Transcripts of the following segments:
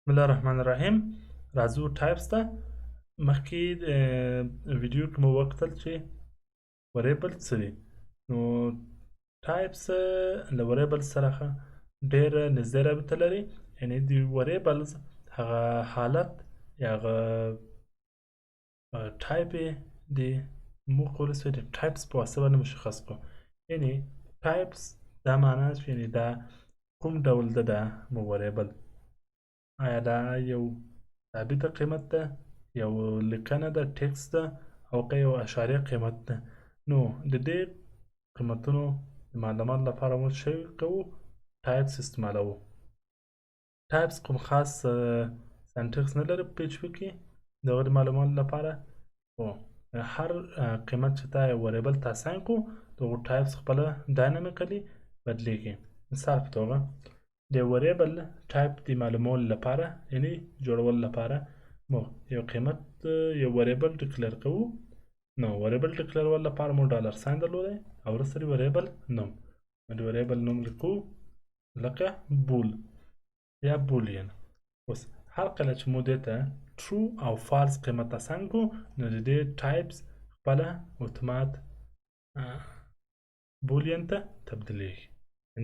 بسم الله الرحمن الرحیم. راځو types ته. مخکې ویډیو کې مو وکتل چې variable څه دي. نو types له variable سره ډېره نږدې رابطه لري، یعنی د variables هغه حالت یا هغه ټایپ د موږ کولی شو د types په واسطه باندې مشخص کړو. یعنی types دا معنا چې یعنی دا کوم ډول ده، دا مو variable، آیا دا یو ثابته قیمت ده، یو لیکنه ده، text ده، او که یو اعشاریه قیمت ده. نو د دې قیمتونو د معلوماتو لپاره موږ څه کوو؟ types استعمالوو. types کوم خاص syntax نه لري په PHP کې د هغه د معلوماتو لپاره، خو هر قیمت چې تا یو variable ته assign کړو، دغو types خپله dynamically بدلیږي. مثال په توګه د variable type د معلومولو لپاره، یعنی جوړولو لپاره، موږ یو قیمت یو variable declare کوو. نو variable declare ولو لپاره مو dollar sign درلودی او وروسته د variable نوم. د variable نوم لیکو لکه bool یا boolean. اوس هر کله چې مو دې ته true او false قیمت assign کړو، نو د دې types خپله اتومات boolean ته تبدیلیږي.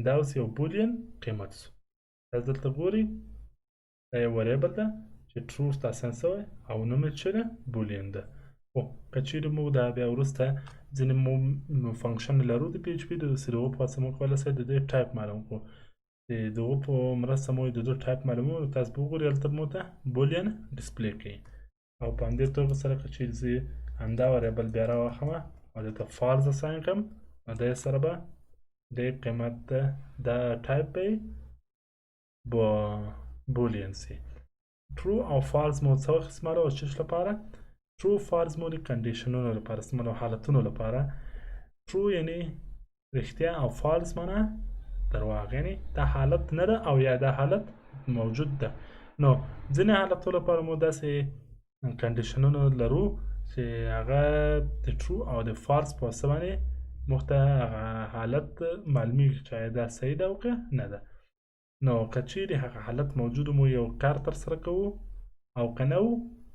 دا اوس یو boolean قیمت شو. تاسو دلته ګورئ، دا یو variable ده چې true ورته assign شوی او نوم یې څه ده؟ boolean ده. خو که چیرې موږ دا بیا وروسته ځینې مو function لرو د PHP د دغو په واسطه موږ کولی شو د دې ټایپ معلوم کړو. د دغو په مرسته مو د دې ټایپ معلومو. تاسو به وګورئ، هلته مو ته boolean display کوي. او په همدې توګه سره که چیرې زه همدا variable بیا راواخلم او دې ته false assign کړم، نو دې سره به د قیمت د ټایپ به boolean سي. true او false مو څه وخت استعمالوو او څه لپاره؟ true false مو د condition ونو لپاره استعمالوو، حالتونو لپاره. true یعنی رښتیا او false معنا درواغ، یعنی دا حالت نه ده او یا دا حالت موجود ده. نو ځینې حالتو لپاره مو داسې condition ونه لرو چې هغه د true او د false په واسطه باندې موږ ته هغه حالت معلومیږي چې آیا دا صحیح ده او که نه ده. نو که چیرې هغه حالت موجود، مو یو کار ترسره کوو، او که نه وو،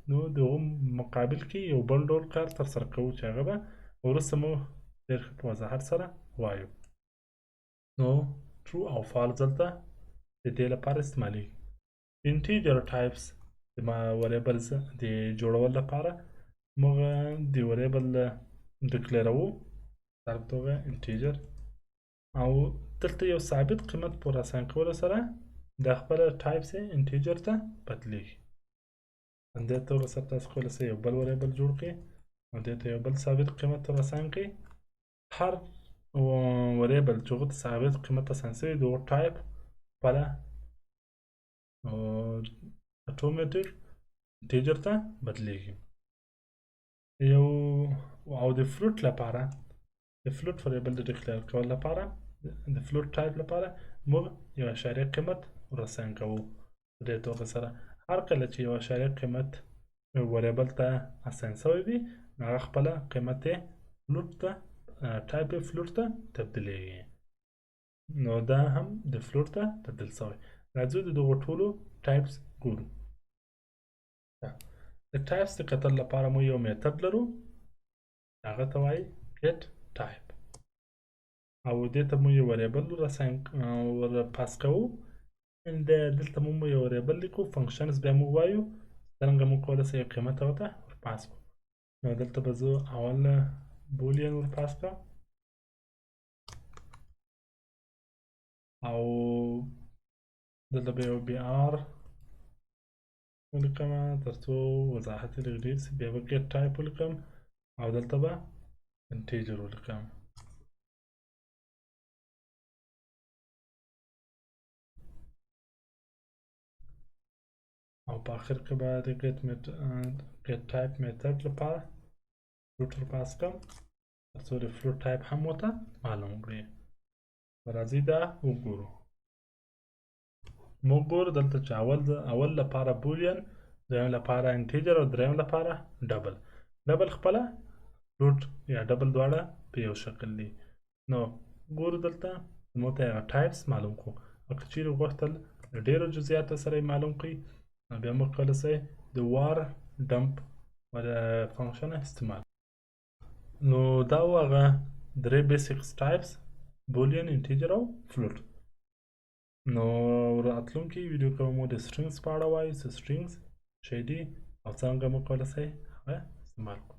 نو د هغو مقابل کې یو بل ډول کار ترسره کوو چې هغه به وروسته مو ډېر ښه په وضاحت سره وایو. نو true او false دلته د دې لپاره استعمالیږي. Integer types د variables د جوړولو لپاره موږ د variable declare وو، مثال په توګه integer، او دلته یو ثابت قیمت پر assign کولو سره د خپل types integer ته بدلیږي. همدې توګه سره تاسو کولی شئ یو بل variable جوړ کړئ او دې ته یو بل ثابت قیمت ور assign کړئ. هر variable چې هغه ته ثابت قیمت assign شوی، د هغو ټایپ خپله automatic integer ته بدلیږي. یو او د float لپاره، د float variable د declare کولو لپاره، د float type لپاره موږ یو اعشاریه قیمت ور assign کوو. په دې توګه سره هر کله چې یو اعشاریه قیمت variable ته assign شوی وي، نو هغه خپله قیمت یې float ته، ټایپ یې float ته تبدیلیږي. نو دا هم د float ته تبدیل شوی. راځو د دغو ټولو types ګورو. د types د کتل لپاره مو یو method لرو، هغه ته وایي get type، او دې ته مو یو variable ور assign ور pass کوو. دلته مو یو variable لیکو، functions بیا مو وایو څرنګه مو کولی شو یو قیمت ورته ور pass کړو. نو دلته به زه اول boolean ور pass کړم او دلته به یو br ولیکم تر څو وضاحت یې لږ ډېر شي. بیا به get type ولیکم او دلته به integer ولیکم. او په آخر کې به د get type method لپاره float ور pass کړم تر څو د float type هم ورته معلوم کړي. راځئ دا وګورو. موږ ګورو دلته چې اول لپاره boolean، دویم لپاره integer او دریم لپاره double. Double خپله float یا double دواړه په یو شکل دي. نو ګورو دلته موږ ته هغه types معلوم کړو، او که چیرې غوښتل له ډېرو جزئیاتو سره یې معلوم کړئ. بیا موږ کولی شئ د var dump function استعمال. نو دا و هغه درې basics types، boolean، integer او float. نو راتلونکي ویډیو کې مو د strings په اړه وایو چې strings شی دي او څنګه موږ کولی شئ هغه استعمال کړو.